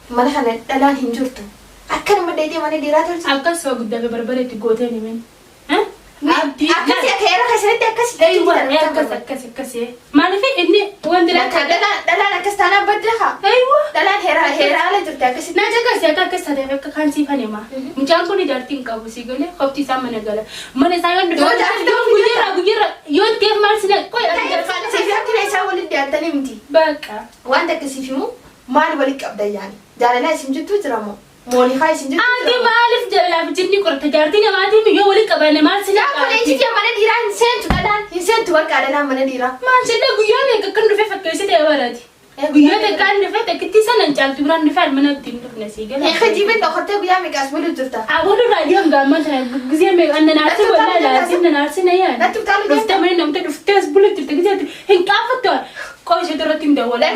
Mana kana dhalaan hin jirtu. Akkanuma dheedhee mana dhiiraa tolchite. Akkas soogiddaa fi barbare itti gootee ni meen. Abdii. Akkasi akka heera keessanitti akkasi. Eeywa akkas akkas akkas. Maaliif inni wanti Lakka dhalaan akkas taanaan badda haa. Eeywa. Dhalaan heera heera ala jirti akkasitti. Na caqasi akka akkas taatee akka kaan siif hanema. Mucaan kun jaartii hin qabu si galee qofti isaa mana gala. Mana isaa yoo Yoo jaartii yoo ta'uu guyyarraa guyyarraa yoo ta'eef maal si qoy Siif hakkina isaa walitti dhiyaatanii miti. Bakka. Wanta akkasiif himu maal walitti qabda yaani? Jaalalaa isin jettuu jira moo? Moolikaa isin jettuu Ati jira moo? maaliif jaalalaaf jinni qorata jaartii namaatiin yoo walitti qabanne maal si Kun ejjiti mana dhiiraa hin seentu dhalaan hin seentu bakka dhalaan mana dhiiraa. Maal jedha guyyaa meeqa akkan dhufee fakkeessi ta'e barati. Guyyaa takka an dhufee takkitti sana hin caaltu biraan dhufee mana ittiin dhufne sii gala. Kijibiin dhokottee guyyaa meeqa as buluu jirta? Aboon irraa hanga ammaa tana gizee meeqa annan aarsi wallaa laarsi nan aarsi na yaani. Natti utaalu Dhuftee mana namta dhuftee as bulu jirte gizee hin qaafattu qoy ishee irratti hin dawwala.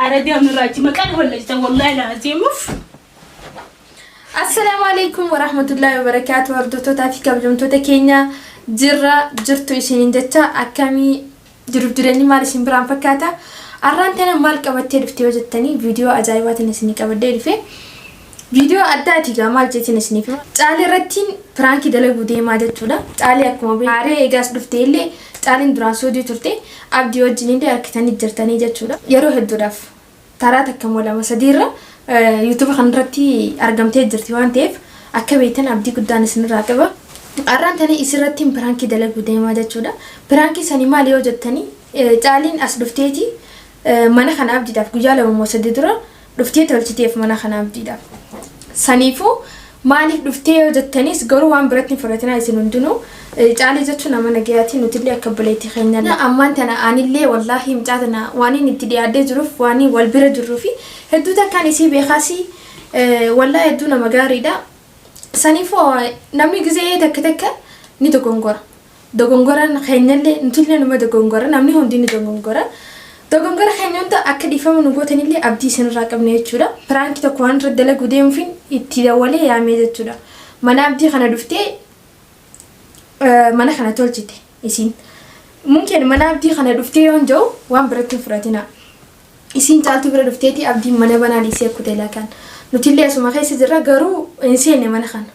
Ara deemnu irraa achi maqaan wallajta wallaahi laazimuuf. Assalaamu alaikum warahmatullahi wabarakaatu. Hordoftoota fi kabajamtoota keenya jirra jirtu isiniin jecha akkamii jiruuf jireenyi maal isin biraan fakkaata? Arraan tana maal qabattee dhufte yoo jettanii viidiyoo ajaa'ibaatiin isinii qabadhee dhufe. Viidiyoo addaati gaa maal jeetiin isiniif hima. Caalii irrattiin piraankii dalaguu deemaa jechuudha. Caalii akkuma beekamu haaree eegaas dhufte illee caaliin duraan suudii turte abdii wajjin illee harkitanii jirtanii jechuudha. Yeroo hedduudhaaf taraa takka moo lama sadiirra yuutuuba kanarratti argamtee jirti waan ta'eef akka beektan abdii guddaan isinirraa qaba. Har'aan tana isirratti piraankii dalaguu deemaa jechuudha. Piraankii sanii maal yoo jettanii caaliin as dhufteeti mana kana abdiidhaaf guyyaa 2 moo 3 dura dhuftee tolchiteef mana kana abdiidhaaf. Saniifuu maaliif dhuftee yoo jettanis garuu waan biratti hin fudhatinaa isin hundinuu caalii jechuun nama nagayaatii nutillee akka obboleettii keenya. Ammaan tana anillee wallaahi mucaa tana waan inni itti dhiyaadhee jiruuf waan wal bira jirruu fi hedduu takkaan isii beekaasii wallaahi hedduu nama gaariidha. Saniifuu namni gizee takka takka ni dogongora. Dogongoraan keenyallee nutillee numa dogongora namni hundi ni dogongora. Dogongora keenya hunda akka dhiifama nu gootanillee abdii isinirraa qabna jechuudha. Piraankii tokko waan irra dalaguu deemuufin itti dawwalee yaamee jechuudha. Mana abdii kana dhuftee mana kana tolchite isiin. Mumkin mana abdii kana dhuftee yoon jiru waan biratti hin fudhatina. Isiin caaltuu bira dhufteeti abdiin mana banaa dhiisee kutee lakaan. Nutillee asuma keessa jirra garuu hin seenne mana kana.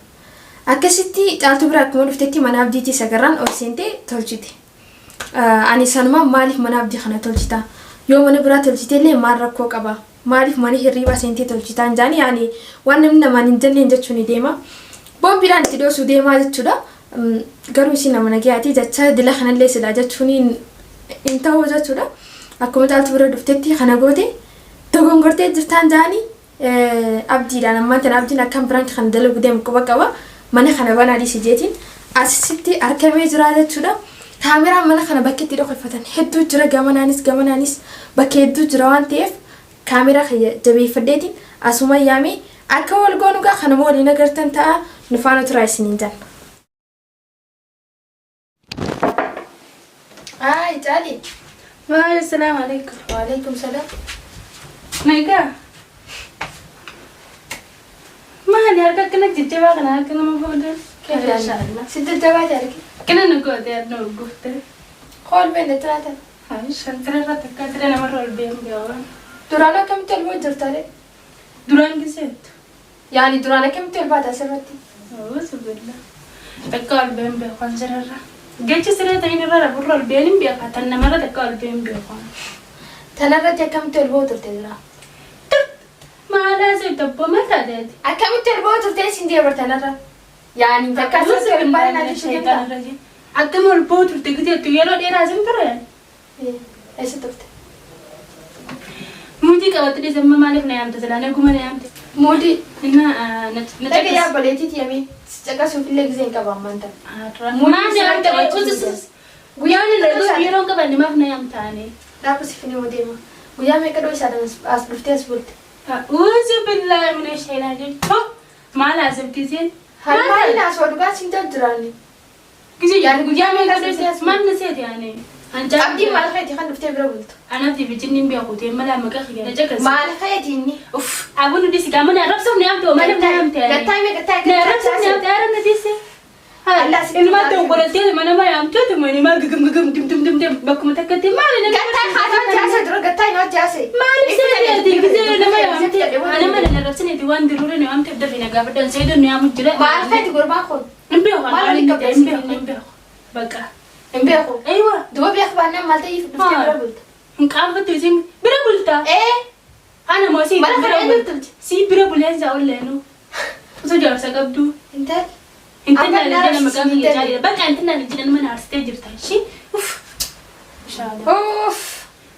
Akkasitti caaltuu bira akkuma dhuftetti mana abdiitii sagarraan ol seentee tolchite. Ani sanumaa maaliif mana abdii kana tolchita? Yoo mana biraa tolchite illee maal rakkoo qaba? Maaliif mana hirriibaa seentee tolchitaa hin jaani yaani waan namni namaan hin jenneen jechuun ni deema. Boombiidhaan itti dhoosuu deemaa jechuudha. Garuu isin nama nagayaati jecha dila kanallee silaa jechuun hin ta'u jechuudha. Akkuma caaltuu bira dhuftetti kana goote dogongortee jirtaan jaani abdiidhaan ammaan tana abdiin akkam piraank kan dalagu deemu quba qaba. Mana kana banaa dhiisi jeetiin asitti argamee jira jechuudha. Kaameraan mana kana bakka itti dhokfatan hedduu jira gamanaanis gamanaanis bakka hedduu jira waan ta'eef kaameraa kiyya jabeeffadheetiin asuma yaamee akka wal goonu gaa kanuma waliin agartan ta'a nu faana turaa isiniin jenna. Ay Caalii. Waa'ee salaamu alaikum. Waalaikum salaam. Nagaa. Maali harka akkana jajjabaa kana harka nama booda? Si jajjabaa jaalki. Akkana na goote adda urgufte. Qool beenne tiraatan. Shantira irratti akka tira namarra ol beemu gaawwan. Duraan akkamitti ol ba'u jirta ree? Duraan giseettu. Yaani duraan akkamitti ol baata asirratti? Auzubillah. Takka ol ba'een beeku an sirarra. Geechi siree ta'in irra rafurra ol ba'een hin beeka. Tan namarra takka ol ba'een beeku. Tanarratti akkamitti ol ba'u turte duraan? Maalaa see tokko maal taateeti? Akkamitti ol ba'u turte isin deebar tanarra? Yaani takka asirratti ol baala naaf ishee deemta? Akkam ol ba'u turte gizeettu yeroo dheeraa sin ture? Eessa turte? Muudii qabatte dhiise amma maaliif na yaamte silaa naguma na yaamte? Muudii. Inna na Dhaga yaa obboleettiiti yamee si caqasuuf illee gizee hin qabu ammaan tana. Maal na yaamte? Guyyaa meeqa dhoo isaa Yeroo qabanne maaf na yaamtaane? Dhaabu si finii deema. Guyyaa meeqa dhoo isaa as dhuftee as bulte? A'uuzu billaahi mina shaytaan jechuun maal haasoftiseen? Harmaaliin haasawaa dhugaa siin ta'u jiraanne. Gizee yaani guyyaa meeqa dhoo isaa maal na seete yaani? Abdiin maal feeti kan dhuftee bira bultu? Anaaf bijinni hin beeku ta'e mala maqaa kiyya na caqasi. Maal feeti inni? Uff abuun nuti si qaamana arrabsuuf na yaamte maaliif na yaamte? Gattaa mee gattaa Na arrabsuuf na yaamte arrabna dhiise. Allaa sitti Ilma taate. dawwalatee mana nama yaamteetu mana gigim gigim dim dim dim dim bakkuma takkatti maali nama Gattaa haasawaa jaase dura gattaa hin hojjaase. Maaliif seetii gisee nama yaamte nama na rabsineeti waan diruure na yaamte dafii na gaafadhan seedoon na yaamu jira. Maal feeti gurbaan kun? Hin beeku Maal waliin qabda hin beeku hin beeku bakka. Hin beeku. Aywa Duba beeku baannaan maal ta'eef dhuftee bira bulta? Hin qaanfattu isin bira bulta. Ee Ana moo si mana kana bira eenyu bulta. tolche? Si bira buleensa olleenu. Osoo jaarsa qabdu. Intal. Intalli Amma jala maqaan naarsi kiyya intalli. jaalila. Bakka intalli jala mana aarsitee jirta ishii. Uff. Inshallah. Uff.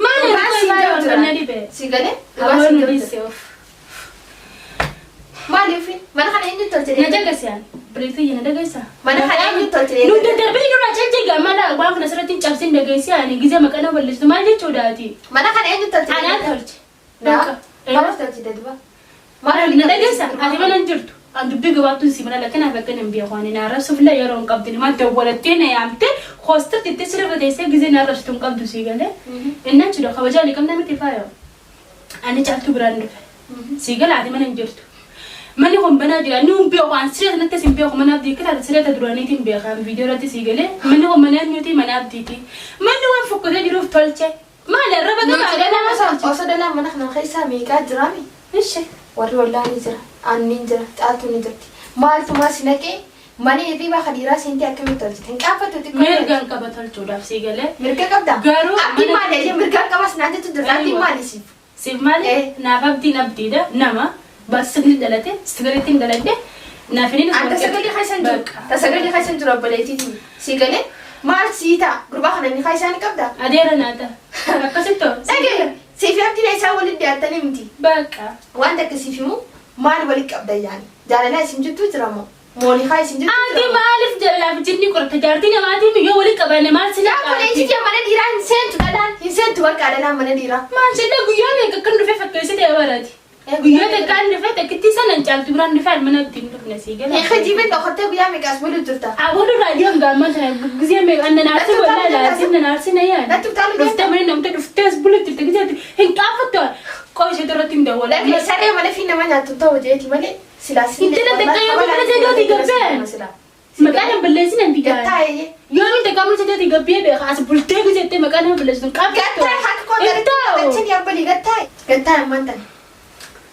Maali Dhugaa maali siin maali jiru jira. waan dhibe. Si galee? Dhugaa Hawaasni siin jiru dhiise jira. of. Maaliif? Mana kana eenyu tolche? Na dagasiyan. Bireetii na dagasa. Mana kana eenyu tolche? Nu daddarbee nurraa jajjaga mala waan kana sirriitti hin cabsin dagaysi ani gizee maqaa nama balleessitu maal jechuudhaati. Mana kana eenyu tolche? Anaa tolche. Naa. Maaliif tolchite duba? Na dagaysa ati mana hin jirtu. An dubbii gabaabtuun si mana lakkanaaf akkana hin beeku ani na arrabsuuf illee yeroo hin qabdu maal dawwalattee na yaamte hoostar jettee sirba teessee gizee na arrabsitu hin qabdu si galee. Innaan jedhu kabajaa ni qabna miti faayoo. Ani caaltuu biraan dhufe. Si gala ati mana hin jirtu. Manni kun banaa jira. Inni hin beeku. An siree sanattis hin beeku. Mana abdii akka taate siree ta duraaniitiin hin beeka. Viidiyoo irratti si galee. Manni kun mana eenyuti? Mana abdiiti. Manni waan fokkotee jiruuf tolche. Maali arraba gabaa galaa tolche. Osoo dalaan mana kana keessaa meeqaa jiraami? Ishee. Warri ollaa ni jira, aanni ni jira, caaltuun ni jirti. Maaltu maal si naqee mana hirribaa kan dhiiraa seentee akkamitti tolchite? Hin qaanfattu xiqqoo. Mirgaan qaba tolchuudhaaf si galee. Mirga qabdaa? Garuu Abdiin mana- maali? Ayyee mirgaan qabas naan jettu jirta. Abdiin Aywa. maali siif? Siif maali? Eh. Naaf abdiin abdiidha. Nama. Baasisni dhalate. Sigaleettiin dhaladhe. Naaf inni An tasagalee keessa hin jiru. Tasagalee keessa hin jiru obboleettiitiin. Si galee maal sii ta'a? Gurbaa kana ni isaa ni qabdaa? Adeera naata. Akkasittoo. Dhagee siif abdiin isaa walitti dhiyaatanii miti. Bakka. Waan takka siif himu maal walitti qabda yaani? Jaalalaa isin jettuu jira moo? Moolikaa isin jettuu Ati jira moo? maaliif jaalalaaf jinni qorta jaartii namaatiin yoo walitti qabanne maal si Obboleettii naqaati? mana dhiiraa hin seentu dhalaan hin seentu bakka dhalaan mana dhiiraa. Maal jedha guyyaa meeqa akkan dhufe fakkeessite barati. Guyyaa takkaan dhufe takkittii sana hin caaltu biraan dhufe mana ittiin dhufne sii gala. Hin kijiibin dhokattee guyyaa meeqaas bulu jirta. Aboon irraa deem gaamma sana gizee meeqa anna naarsi Natti wallaa utaaluu laazim na naarsi na yaani. Natti utaaluu Dhuftee mana namtee dhuftees bulutti jirti gizeetti hin qaanfattu qofa ishee irratti hin dawwala. Dhagee saree mana fi nama nyaattu ta'u jeeti malee silaa si. Intala takka yoo mana seedooti gabbeen. Maqaan hin balleessin anti gaara. Gattaa'ee. Yoo min takka mana seedooti gabbee beeka as bultee gizeettee maqaan nama balleessu hin qaanfattu. Gattaa'e harka koo Hin ta'u. gara yabbalii gattaa'e. Gattaa'e ammaan tana.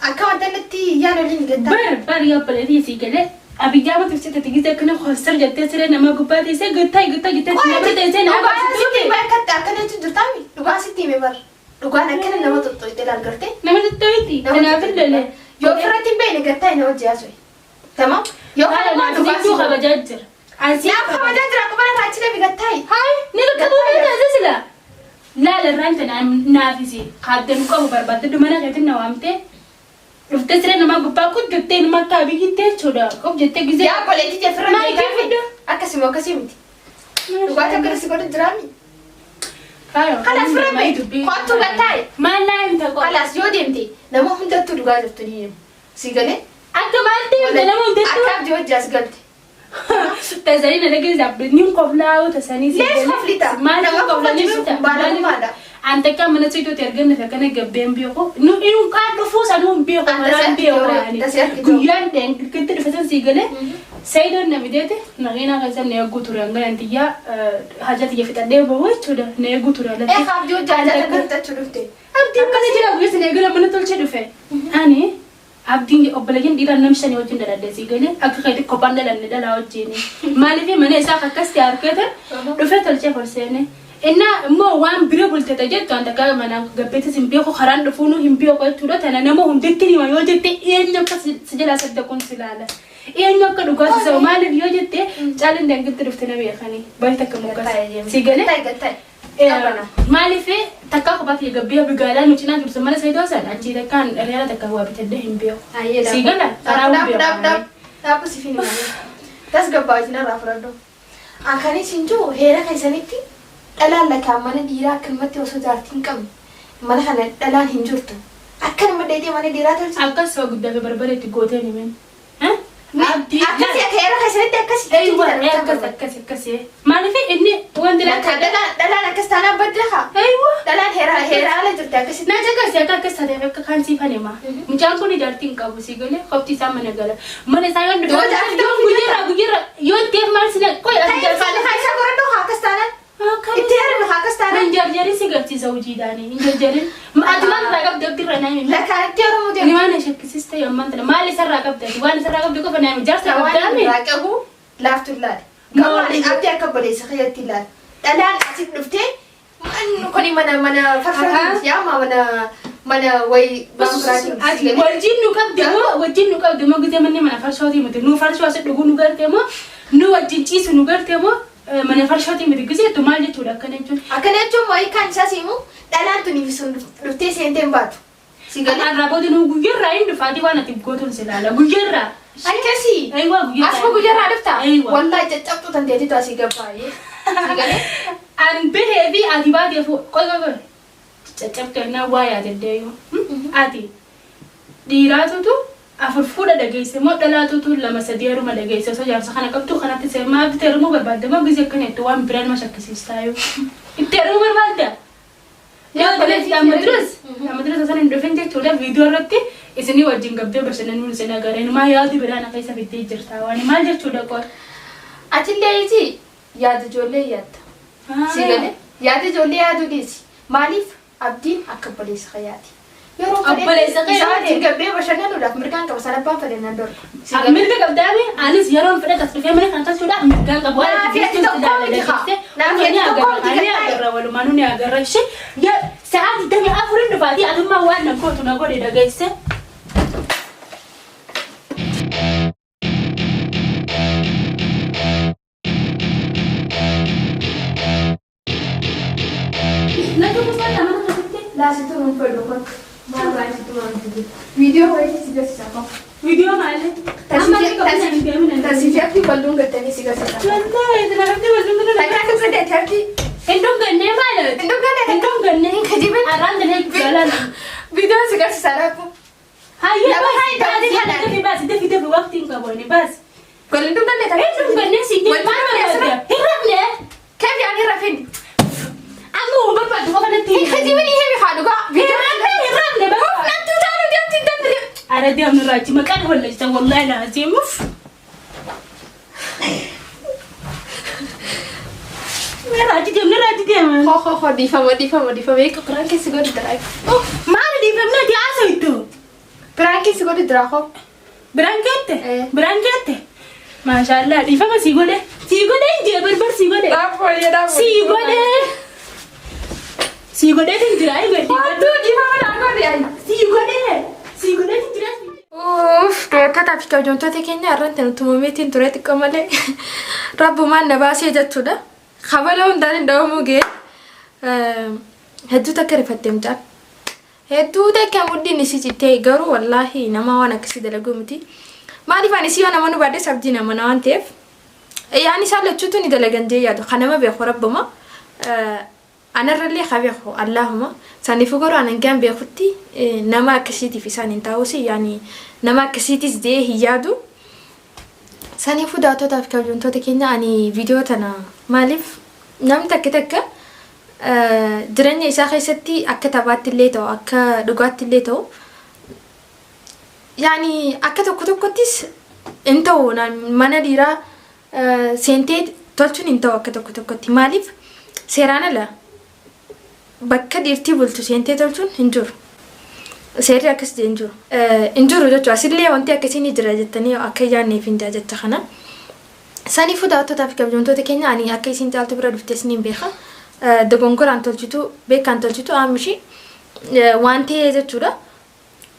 Akka wanta natti yaan oliin gattaa'e. Bar bar yabbaleetii sii galee abiyyaa mata ibsite tigise akkana hoosar jettee siree nama gubbaa teessee gattaa gattaa jettee nama teessee nama Dhugaa sitti baasituuti. hime akkatti akkana jechuun jirtaami? Dhugaa sitti hime bar. Dhugaan akkana nama tottoltee laal gartee. Nama tottolti. Kanaaf illee. Yoo ofirratti hin beekne gattaa'e nama hojii haasa'e. Tamam? Yoo Haala kana naaf dhugaa sidduu si kabajaa jira. Ansii Naaf kabajaa jira akkuma irraa achi dhabi gattaa'e. Hayi ni qaqqabuu beektaa sila. Laala irraan tana naafisi kaaddan qabu barbaadde mana keetiin na waamtee dhuftee siree nama gubbaa kun jettee nama akka abiyyitti jechuudha. Qof jettee gizee. Yaa obboleettii jeffirra Maal kee fidda? Akkasuma akkasii miti. Dhugaatii akkana si godhu jiraami. Kalaas fira beektu. Kottu gattaa'e. Maal laa himta qofa. Kalaas yoo deemte nama hundattuu dhugaa jirtu ni himu. Si galee? Akka maal deemte nama hundattuu. Akka abdii hojii as galte. Tasanii na dhageessa ni koflaa'u tasanii. Lees koflita. Maal Nama koflanii koflachiisu bita. baalagumaadha. An takka mana siituuti arganne akkana gabbeen beeku. Nu inni kaan dhufuu sanuu hin beeku. An Manaan tasee beeku argite ani. tasee argite. Guyyaan dheengatti dhufe sii galee. Sayidoon na fideete maqinaa keessa na eeguu ture hanga antiyyaa haja tiyya fixadhee bahu jechuudha na eeguu ture Ee alatti. abdii hojii ajaa'iba galtachuu dhufte. Abdiin mana jira guyyaa sana eegala mana tolchee dhufe. Ani abdiin obboleeyyan dhiiraa nam shanii wajjin dhaladhe sii galee akka keetti kophaan dhalanne dhalaa wajjin. Maaliif mana isaa akkasitti argatan dhufee tolchee forseene. Innaa immoo waan bira bultete jettu an takka mana gabbeettis hin beeku karaan dhufuun hin beeku jechuudha. Tana nama hunditti hima yoo jette eenyu akka si jalaa saddaquun si laala. Eenyu akka dhugaa si sa'u maaliif yoo jette caalin dangitti dhufte na beekanii baay'ee takka moggaas. Sii galee. Gattaa'e gattaa'e. Maaliif takka kophaatti gabbee bigaalaa nu cinaa jirtu mana sayidoo sana achii takkaan reera takka waa bitadde hin beeku. Sii gala karaa hin Dhaab dhaab beeku. dhaab si fini malee. Tasgabbaa wajjin irraa fudhadhu. Akkanis hin jiru heera keessanitti dhalaan lakaan mana dhiiraa akkanumatti osoo jaartii hin qabne mana kana dhalaan hin jirtu. Akkanuma dheedhee mana dhiiraa tolchite. Akkas soo guddaa fi barbareetti gooteen himen. Abdii Akkasii akka Heera keessanitti akkas Eeywa akkas akkas akkas maaliif inni wanti Lakka dhalaan akkas taanaan badda haa. Eeywa. Dhalaan heera heera ala jirti akkasitti. Na caqasi akka akkas taatee akka kaan siif hanema. Mucaan kun jaartii hin qabu si galee qofti isaa mana gala. Mana isaa yoon Yoo jaartii yoon guyyarraa guyyarraa yoon ta'eef maal si qoy ati Ta'e jaartii. faali haa isaa godhadhu haa akkas taanaan. Itti heerumi haa akkas taanaan. Hin jarjarin si galchiisa hojiidhaani hin jarjarin. Ati maal irraa qabdi abdirra naa himi. Lakkaan itti heerumuu Ni deemu. waan shakkisiis ta'e ammaan tana maal isarraa qabdi ati waan isarraa qabdi qofa naa himi jaarsa Waan qabdaami. irraa qabu laaftu ilaali. Garuu ani abdii akka obboleessa kiyyatti ilaali. Dhalaan asitti dhuftee manni kuni mana mana farfaraa yaa mana mana wayi waan biraatiin Ati si galee. wajjin nu qabdi moo wajjin nu qabdi moo gisee manni mana farshootii miti nu farshoo asi dhuguu nu garte moo nu wajjin ciisu nu garte moo mana farshootii miti giseettu maal jechuudha akkana jechuun. Akkana jechuun wayii kan isaas himu dhalaan tuni sun dhuftee seentee hin baatu. Si galee. Kanarraa booda nu guyyarraa hin dhufaatii waan ati gootuun si ilaala guyyarraa. Akkasii. Eewwa guyyarraa. Asuma guyyarraa dhuftaa? Eewwa. Wallaahi caccabtuu tan teetitu asii gabbaayee. Si galee. An bahee fi ati baatee fu qoy qoy qoy caccabtuu ennaa waa yaadaddeeyyuu. Ati dhiiraatutu afur fuudha dhageesse moo dhalaatutu lama sadii heeruma dhageesse osoo jaarsa kana qabdu kanatti see maaf itti heerumuu barbaadde moo gisee akkana itti waan biraa nama shakkisiistaayyuu. Itti heerumuu barbaadda? Yoo obboleessi amma duras amma duras osoo hin dhufin jechuudha viidiyoo irratti isinii wajjin gabbee bashannanuun isin agareen maa yaadu biraa na keessa fiddee jirta waan maal jechuudha qoy. Atillee iji yaada ijoollee yaadda. Si galee yaada ijoollee yaaduu dhiisi. Maaliif abdiin akka obboleessa kiyyaati. Yeroo Obboleessa fedhe isaa kiyyaati. wajjin gabbee bashannanuudhaaf mirgaan qaba sana abbaan fedhe nan dorga. Si galee. Mirga qabdaame anis yeroon fedhe as dhufee mana kana tolchuudhaaf mirgaan qabu. Naaf ati tokko miti haa. Naaf ati tokko miti Ani kan ta'e. agarra walumaanuu ni agarra ishee. Sa'aa 24 dhufaatii atummaa waan na gootu na godhe dhageesse. Laga buufata mana keessatti. Laasituu nun fedhu kun. Maal baay'isituu maal fedhu. Viidiyoo wayii si garsiisa qofa. Viidiyoo maali? Amma akka qabdan hin deemin. Tasiif abdii bal'uun gattanii si garsiisa. Wallaahi isin argite wal dhungatan. Takkaa dhuggatee abdii. Hin dhungannee maali? Hin dhugganne Hin dhungannee. Hin kijibin. Arraan danee jaalan. Viidiyoon si garsiisa raafuu. Hayyee Nama baasi hayi baasi taatee kana. dafi baasi dafi dafi waqtii hin qabu ani baasi. Wal hin dhugganne Hin dhungannee si Wal maal dhugganne barbaadda? Hin rafne. Keef yaani rafin. Amma waan barbaaddu qofa natti Hin kijibin himi haa dhugaa. Hin rafne hin rafne bakka. Nattu taanu deemti deemti. Ara deemnu raachi maqaan hollachita wallaahi laazimuuf. Raachi deemne raachi deema. Ho ho ho dhiifama dhiifama dhiifama eega biraan keessi godhi diraa. Maal dhiifamne ati haasawittu? Biraan keessi godhi diraa ho. Biraan keette? Eh. Biraan keette? Maashaallah dhiifama sii godhe. Sii godhe hin jee barbar sii godhe. Dhaafooyyee dhaafooyyee. Sii godhe. Sii godheetiin jira ayi godhe. Hattuu dhiifama naa godhi ayi. Sii godhe. Sii godheetiin jira. Uff, daawwattootaa fi kabajamtoota keenya irratti nuti uumameetiin ture xiqqoo malee rabbumaan na baasee jechuudha. Kabala hundaan hin dhawamuu ga'e. Hedduu takka rifatte mucaan. Hedduu takka mudhiin isii cittee garuu wallaahi nama waan akkasii dalaguu miti. Maaliif ani isii yoo nama nu baadhes abdii nama na waan ta'eef. Yaani isaan lachuutu ni dalagan jee yaadu. Kan nama beeku rabbuma. Anarrallee ka beeku Allahuma. Saniifuu garuu anan gaan beekutti nama akkasiitiif isaan hin taa'uusi yaani nama akkasiitis jee hin yaadu. Saniifuu daawwattootaa fi kabajamtoota keenya ani viidiyoo tana maaliif namni takka takka jireenya isaa keessatti akka taphaatti illee ta'u akka dhugaatti illee ta'u yaani akka tokko tokkottis hin ta'u mana dhiiraa seentee tolchuun hin ta'u akka tokko tokkotti maaliif seeraan ala bakka dhiirtii bultu seentee tolchuun hin jiru. Seerri akkas hin jiru. Hin jiru jechuudha. Asillee wanti akkasii ni jira jettanii akka yaadneef hin jaa jecha kana. Saniifuu daawwattootaa fi kabajamtoota keenya ani akka isin caaltu bira dhuftes ni beeka. Dogongoraan tolchitu beekaan tolchitu aamishii waan ta'ee jechuudha.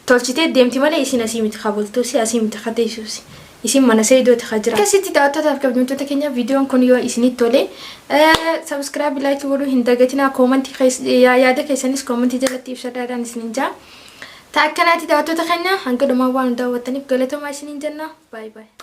Tolchitee deemti malee isin asii miti ka bultuusi asii miti ka teessuusi. Isin mana seedooti ka jira. Akkasitti daawwattootaa fi kabajamtoota keenya viidiyoon kun yoo isinitti tole subscribe like godhuu hin dagatinaa koomantii yaada keessanis koomantii jalatti ibsadhaadhaan isinin jaa. Ta akkanaatti daawwattoota keenya hanga dhumaa waan nu daawwattaniif galatoomaa isiniin jenna. Baay'ee baay'ee.